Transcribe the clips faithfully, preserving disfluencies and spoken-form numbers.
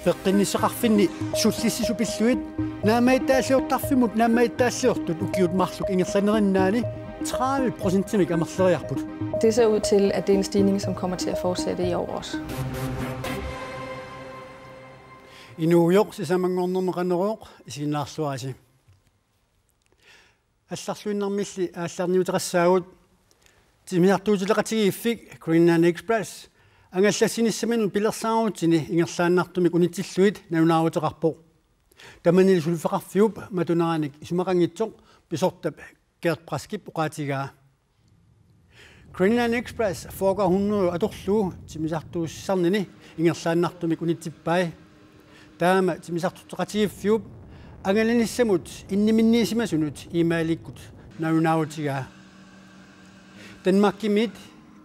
Peqqinnissaqarfinni sullissisut pillugit naammagittaalliortarfimmut naammagittaalliortut ukiut marluk ingerlanerinnaanni tredive procentimik amerleriarput. Det ser ud til, at det er en stigning, som kommer til at fortsætte i år også. Inuugujoq sisamanngornermi Qanorooq isiginnaarluarisi. Allarluinnarmilli aallarniuteqassaagut. Timmisartuutileqatigiiffik Greenland Express angallassinissaminut pilersaarutsini ingerlaannartumik unitsillugit nalunaaruteqarpoq. Tamanili suliffeqarfiup matuneranik isumaqanngitsoq pisortap Gert Braskip oqaatigaa. Greenland Express Fokker hundrede atorlugu timmisartuussisarnini ingerlaannartumik unitsippai. Taama timmisartuuteqatigiiffiup angalanissamut inniminniisimasunut e-mailikkut nalunaarutigaa. Danmarkimiit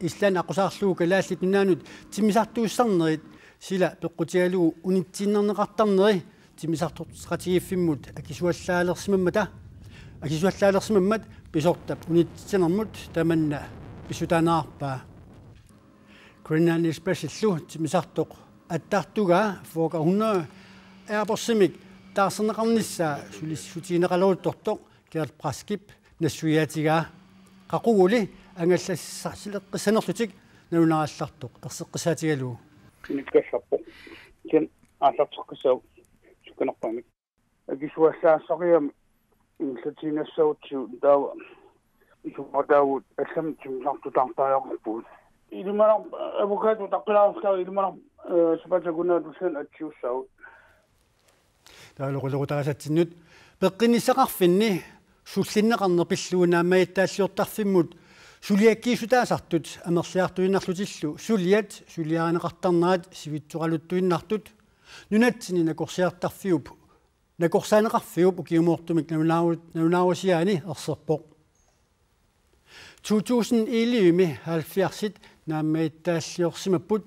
Island aqqusaarlugu Kalaallit Nunaannut timmisartuussisarnerit sila peqqutigalugu unitsiinnarneqartarneri timmisartuuteqatigiiffimmut akisuallaalersimammata, akisuallaalersimammat pisortap unitsinermut tamanna pissutaanerarpaa. Greenland Expressillu timmisartoq attartugaa Fokker hundrede Airbusimik taarserneqarnissaa sulissutigineqaleruttortoq Gert Braskip nassuiaatigaa. Qaquguli angallassileqqissanerlutik nalunaarallartoq erseqqissaatigalugu. Inikkassarpoq. Kisianni aallarteqqissaaq sukkanerpaamik. Akisuallaassariarmat ingerlatiinnassagutsigit taava isumaqataavugut allamik timmisartutaartariaqarpugut. Ilimanarpoq avokado utaqqilaarlugu ilimanarpoq, eh, sapaatip akunnera tulliani atsiussaagut. Taava oqaloqataassatsinnut peqqinnissaqarfinni sullinneqarneq pillugu naammagittaalliortarfimmut suliakkiissutaasartut amerliartuinnarlutillu suliat suliarineqartarnerat sivitsoraluttuinnartut nunatsinni nakorsiartarfiup, nakorsaaneqarfiup ukiumoortumik nalunaaru-, nalunaarusiaani erserpoq. To tusind ellevemi halvfjerdsit naammagittaalliorsimapput,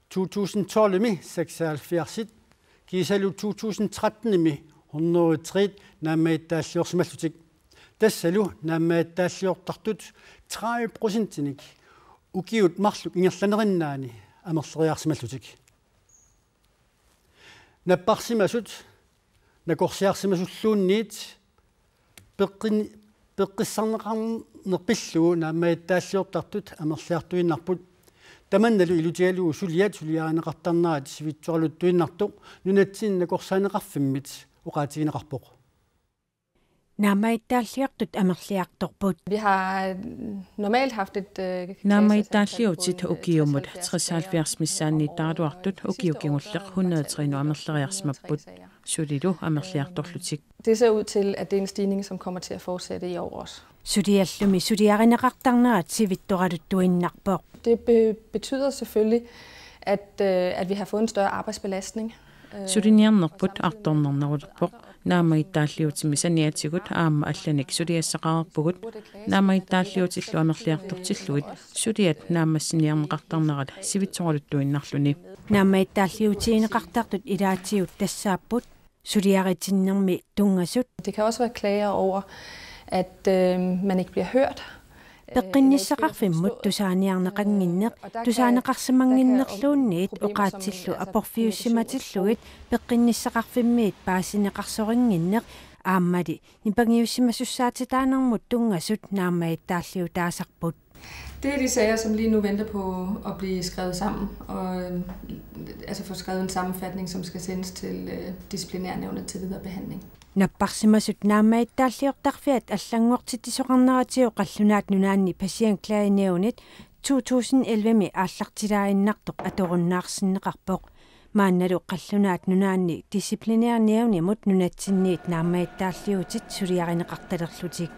to tusind tolvemi seksoghalvfjerdsit, kiisalu to tusind trettenimi hundrede og tre naammagittaalliorsimallutik. Tassalu naammagittaalliortartut tredive procentinik ukiut marluk ingerlanerinnaanni amerleriarsimallutik. Napparsimasut nakorsiarsimasulluunniit peqqin-, peqqissaarneqarneq pillugu naammagittaalliortartut amerliartuinnarput. Tamannalu ilutigalugu suliat suliarineqartarnerat sivitsoraluttuinnartoq nunatsinni nakorsaaneqarfimmit oqaatigineqarpoq. Naammagittaalliortut amerliartorput. Vi har normalt haft et, øh, klagesagsindtag på en, øh, tres halvfjerds missaanniittaraluartut ukiut kingulliit hundrede og tre amerleriarsimapput. Sulilu amerliartorlutik. Det ser ud til, at det er en stigning, som kommer til at fortsætte i år også. Suliallumi suliarineqartarnerat sivitsoraluttuinnarpoq. Det be-, betyder selvfølgelig, at, øh, at vi har fået en større arbejdsbelastning. Suliniarnerput artornarnerulerpoq. Naammagittaalliuutimik saniatigut aamma allanik suliassaqareerpugut. Naammagittaalliuutillu amerliartortillugit suliat naammassiniarneqartarnerat sivitsoraluttuinnarluni. Naammagittaalliuutigineqartartut ilaatigut tassaapput suliaritinnermi tunngasut. Det kan også være klager over, at, øh, man ikke bliver hørt. Peqqinnissaqarfimmut tusaaniarneqannginneq, tusaaneqarsimannginnerluunniit oqaatsillu aporfiussimatillugit peqqinnissaqarfimmiit paasineqarsorinnginneq aammali nipangiussimasussaatitaanermut tunngasut naammagittaalliutaasarput. Det er de sager, som lige nu venter på at blive skrevet sammen, og, øh, altså få skrevet en sammenfatning, som skal sendes til, øh, disciplinærnævnet til videre behandling. Napparsimasut naammagittaalliortarfiat allanngortitsisoqarneratigut Qallunaat Nunaanni Patientklagenævnet to tusind ellevemi aallartilaaginnartoq atorunnaarsinneqarpoq. Maannalu Qallunaat Nunaanni Disciplinærnævnimut nunatsinniit naammagittaalliuutit suliarineqartalerlutik.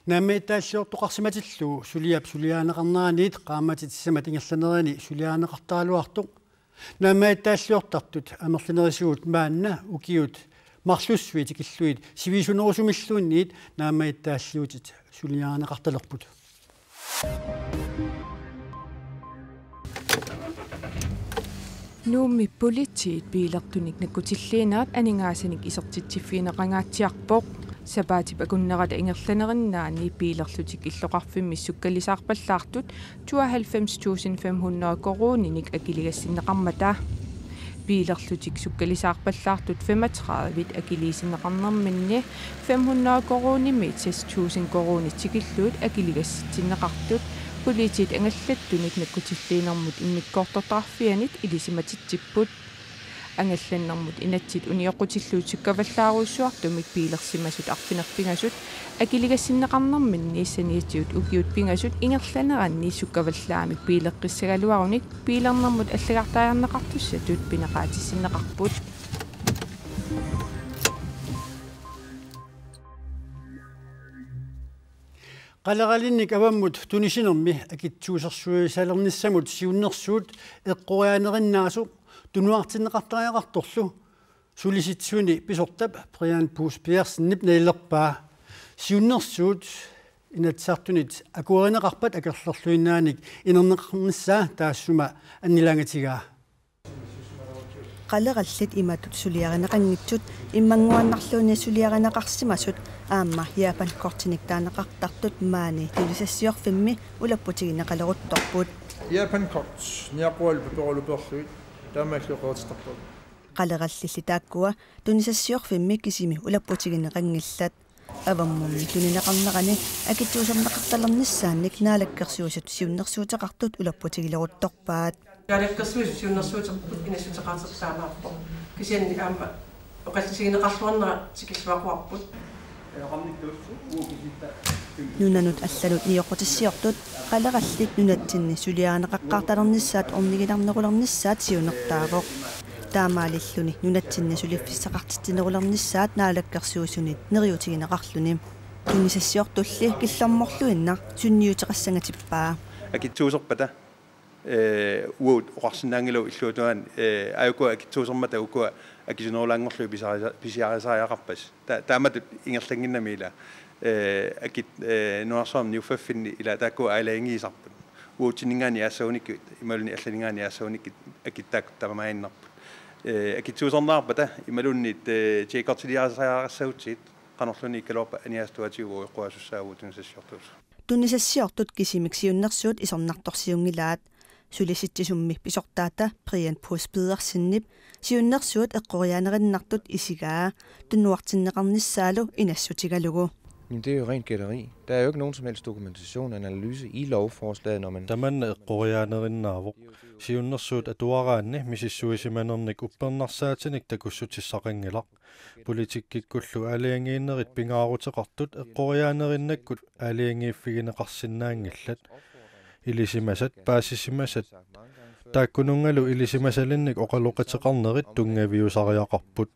Naammagittaalliortoqarsimatillugu suliap suliarineqarneraniit qaammatit sisamat ingerlanerini suliarineqartaraluartoq. Naammagittaalliortartut amerlanerisigut maanna ukiut marlussuit tikillugit sivisunerusumilluunniit naammagittaalliuutit suliarineqartalerput. Nuummi politiit biilertunik nakkutilliinerat aningaasanik isertitsiffigineqangaatsiarpoq. Sapaatip akunnerata ingerlanerinnaani biilerlutik illoqarfimmi sukkalisaarpallaartut tooghalvfems tusind fem hundrede koruuninik akiligassinneqarmata. Biilerlutik sukkalisaarpallaartut femogtredive akiliisinneqarnerminni fem hundrede koruunimi seks tusind koruunit tikillugit akiligassitsinneqartut politiit angallattunit nakkutilliinermut immikkoortortaqarfianit ilisimatitsipput. Angallannermut inatsit unioqqutillugit sukkavallaarujussuartumik biilersimasut arfineq-pingasut akiligassinneqarnerminni saniatigut ukiut pingasut ingerlaneranni sukkavallaamik biileqqissagaluarunik biilernermut allagartariarneqartussatut pineqaatissinneqarput. Qaleralinnik avammut tunisinermi akitsuusersuisalernissamut siunnersuut eqqoriaanerinnaasoq tunuartinneqartariaqartorlu Sulisitsisuni pisortap Brian Puus Pedersenip nalilerpaa. Siunnersuut Inatsisartunit akuerineqarpat akerlerluinnaanik inerneqarnissaa taassuma annilaangatigaa. Qalerallit imatut suliarineqanngitsut immannguannarluunniit suliarineqarsimasut aamma Japan Kortinik taaneqartartut maani tunisassiorfimmi ulapputigineqaleruttorput. Japan Kort niaqqualu paperulupeerlugit taamaallu qeritittarput. Qalerallilli taakkua tunisassiorfimmi kisimi ulapputigineqanngillat. Avammummi tunineqarnerani akitsuuserneqartalernissaannik Naalakkersuisut siunnersuuteqartut ulapputigileruttorpaat. Naalakkersuisut siunnersuuteqartut inassuteqartut taamaappoq. Kisianni aamma oqallisigineqarluarnera tikilluaqquarput. Nunanut allanut nioqqutissiortut qalerallit nunatsinni suliarineqaqqaartalernissaat orniginarnerulernissaat siunertaavoq. Taamaalilluni nunatsinni suliffissaqartitsinerulernissaat Naalakkersuisunit neriuutigineqarluni. Tunisassiortulli killormorluinnaq sunniuteqassangatippaa. Akitsuuserpata, ee, uagut oqarsinnaanngilagut illuatungaani, ee, aajuku akitsuusermata ukua akisunerulaanngorlugit pisiarisa-, pisiarisariaqarpasi. Ta-, taamatut ingerlannginnami ila, ee, akit-, ee, nunarsuarmi niuffaffinni ila taakku aalajangiisarput. Uatsinninngaanniit aassagunikkut imaluunniit allaninngaanniit aassagunikkut akit taakku taamaaginnarput. Ee, akitsuuserneqarpata imaluunniit, ee, tjekortiliarisariaqassagutsigit qanorluunniit ikkaluarpat aniaasatuatigu eqquaasussaavugut tunisassiortuusut. Tunisassiortut kisimik siunnersuut isornartorsiunngilaat. Sulisitsisummi pisortaata Brian Puus Pedersenip siunnersuut eqqoriaanerinnartut isigaa tunuartinneqarnissaalu inassutigalugu. Men det er jo rent gætteri. Der er jo ikke nogen som helst dokumentation, analyse i lovforslaget, når man Tamanna eqqoriaanerinnaavoq. Siunnersuut atuaraanni misissuisimanernik uppernarsaatinik takussutissaqanngilaq. Politikkikkullu aalajangiinnerit pingaaruteqartut eqqoriaanerinnakkut aalajangiiffigineqarsinnaanngillat. Ilisimasat, paasisimasat, taakkununngalu ilisimasalinnik oqaloqateqarnerit tunngaviusariaqarput.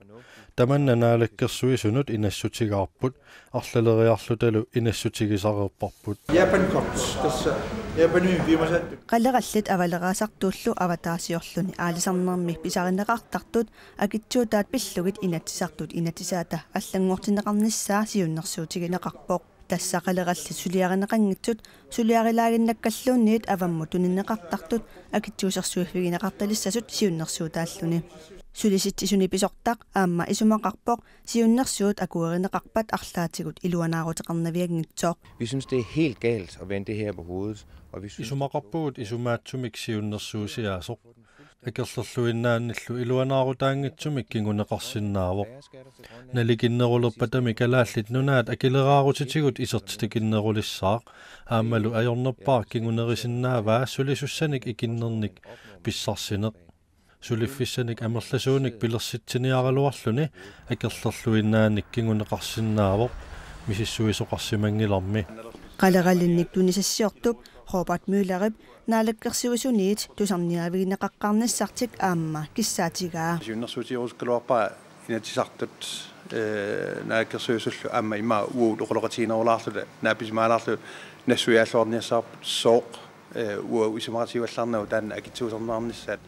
Tamanna Naalakkersuisunut inassutigaarput, arlaleriarlutalu inassutigisareerparput. Japan Kort, tassa Japanimi piumasaattut. Qalerallit avaleraasartuullu avataasiorluni aalisarnermi pisarineqartartut akitsuutaat pillugit Inatsisartut inatsisaata allanngortinneqarnissaa siunnersuutigineqarpoq. Tassa qalerallit suliarineqanngitsut suliarilaaginnakkalluunniit avammut tunineqartartut akitsuusersuiffigineqartalissasut siunnersuutaalluni. Sulisitsisuni pisortaq aamma isumaqarpoq siunnersuut akuerineqarpat arlaatigut iluanaaruteqarnavianngitsoq. Vi synes, det er helt galt at vende det her på hovedet, og vi synes, Isumaqarpugut isumaatsumik siunnersuusiaasoq. Akerlerluinnaanillu iluanaarutaanngitsumik kinguneqarsinnaavoq. Nalikinnerulerpatami Kalaallit Nunaat akileraarutitigut isertitakinnerulissaaq, aammalu ajornerpaaq kingunerisinnaavaa sulisussanik ikinnernik pissarsineq. Suliffissanik amerlasuunik pilersitsiniaraluarluni akerlerluinnaanik kinguneqarsinnaavoq misissuisoqarsimanngilarmi. Qaleralinnik tunisassiortup Robert Møllerip Naalakkersuisuniit tusarniaavigineqaqqaarnissartik aamma kissaatigaa. Siunnersuutigerusukkaluarpara Inatsisartut, ee, Naalakkersuisullu aamma ima uagut oqaloqatiginerulaarluta naapisimaalaarluta nassuiaalluarniassavarput sooq, ee, uagut isumaqatigivallaarnagu taanna akitsuuserneqarnissaat.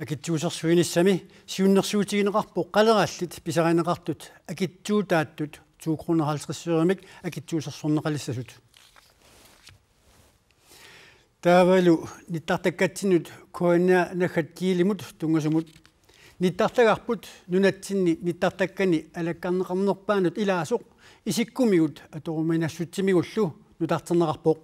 Akitsuusersuinissami siunnersuutigineqarpoq qalerallit pisarineqartut akitsuutaattut to kroner halvtreds øremik akitsuusersorneqalissasut. Taavalu nittartakkatsinnut K N R naggat Kiilimut tunngasumut Nittartagarput nunatsinni nittartakkani alakkarneqarnerpaanut ilaasoq isikkumigut atoruminaassutsimiigullu nutarterneqarpoq.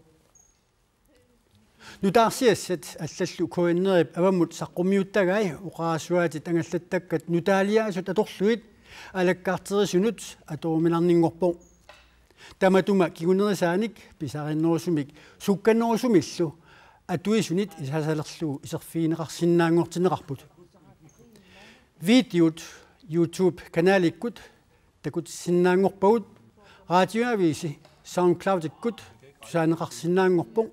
Nutaarsiassat allallu K N R-ip avammut saqqummiuttagai oqarasuaatit angallattakkat nutaaliaasut atorlugit alakkarterisunut atoruminarninngorpoq. Tamatuma kingunerisaanik pisariinnerusumik sukkanerusumillu atuisunit isaasalerlugu iserfigineqarsinnaanngortinneqarput. Videot YouTube-kanalikkut takutissinnaanngorpagut, radioavisi SoundCloudikkut tusaaneqarsinnaanngorpoq.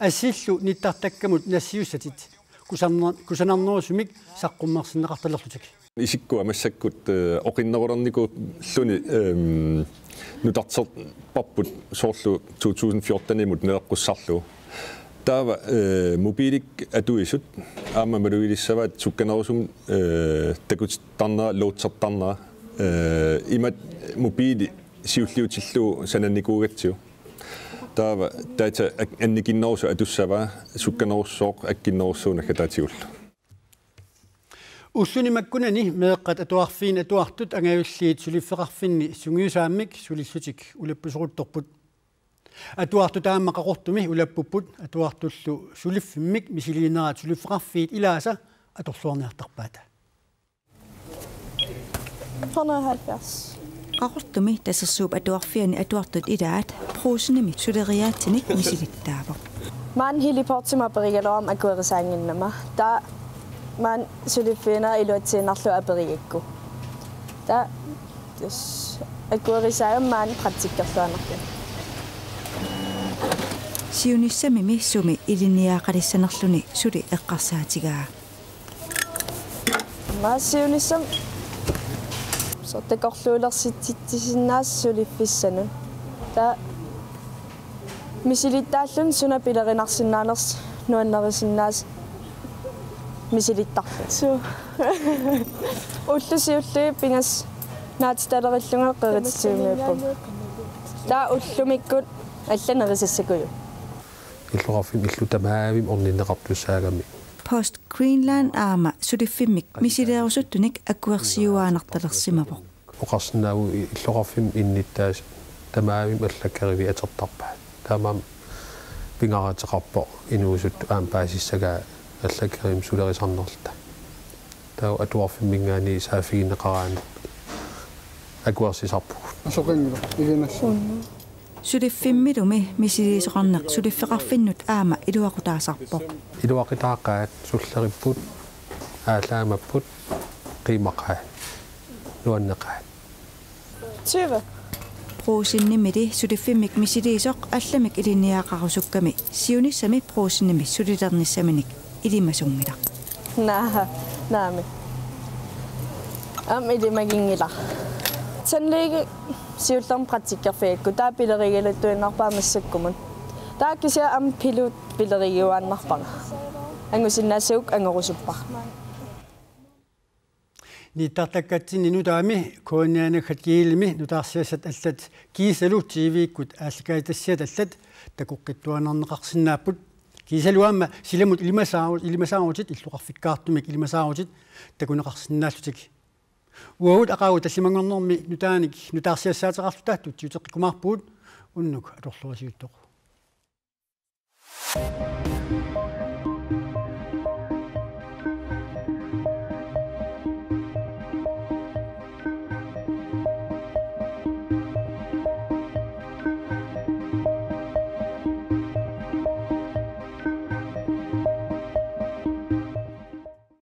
Assillu nittartakkamut nassiussatit kusanner-, kusanarnerusumik saqqummersinneqartalerlutik. Isikkua massakkut, eh, oqinnerulernikuulluni, ehm, nutarterparput soorlu to tusind fjortenimut naleqqussarlugu. Taava, eh, mobiilik atuisut aamma malugilissavaat sukkanerusumik, eh, takutittarnera, loadsertarnera, eh, imatut mobiili siulliutillugu sananikuugatsigu. Taava data ak-, annikinnerusoq atussavaa, sukkanerussooq akkinnerussuunaga datatigullu. Ulluni makkunani meeqqat atuarfiini atuartut angajulliit suliffeqarfinni sungiusaammik sulissutik ulappusoruttorput. Atuartut aamma Qaqortumi ulappupput, atuartullu suliffimmik misiliinerat suliffeqarfiit ilaasa atorluarniartarpaat. Hundrede og halvfjerds. Qaqortumi Tasersuup Atuarfiani atuartut ilaat Brugsenimi suleriaatsinik misilittaavoq. Maani heliportimi aperigaluarama akuerisaannginnama. Taava maani suliffiginera iluatsiinnarlugu aperigakku. Taava, yes, akuerisaagama maani praktikkerluaannarlunga. Siunissamimi sumi ilinniagaqalissanerluni suli eqqarsaatigaa. Maani siunissami soorlu takorluulersitsitsisinnaasoq suliffissanut. Taava misilittaalluni suna pilerinarsinnaanersoq nuannarisinnaasat misilittarluni. Suu. Ullut siulliit pingasut naatitalerillunga qerititsivimmiupput. Taava ullumikkut allat nerisassakkut. Illoqarfimmi illut tamarmik orninneqartussaagami. Post Greenland aamma suliffimmik misiliinerusuttunik akuersiuaannartalersimavoq. Oqarsinnaavugut illoqarfimmi innuttaasut tamarmik allakkariviit atortarpaat. Taamaammat pingaaruteqarpoq inuusuttut aamma paasissagaa allakkarivimmik sulerisarnerluta. Taava atuarfimminngaanniit saaffigineqaraanni akuersisarpugut. Asoqanngilaq, iginassu. Suliffimmilumi misiliisoqarneq suliffeqarfinnut aamma iluaqutaasarpoq. Iluaqutaaqaat, sulleripput, aallaammapput, qiimaqaat, nuanneqaat. Tyve. Brugsenimili suliffimmik misiliisoq allamik ilinniagaqarusukkami siunissami Brugsenimi sulilernissaminik ilimasunngilaq. Naa, naamik. Aamma ilimaginngilaq. Tandlæge siullermik praktikkerfigakku, taava pilerigaluttuinnarpara massakkumut. Taava kisianni aamma pilot pilerigiuaannarpara. Angusinnaasavara angorusuppara. Nittartakkatsinni nutaami K N R-naggat Kielimi nutaarsiassat allat kiisalu T V-kkut aallakaatitassiat allat takoqqittuaannarneqarsinnaapput. Kiisalu aamma silamut ilimasaarut-, ilimasaarutit, illoqarfikkaartumik ilimasaarutit takuneqarsinnaallutik. Uagut aqagu tallimanngornermi nutaanik nutaarsiassaateqarluta tutsiuteqqikkumaarpugut, unnuk atorluarisiuttoq.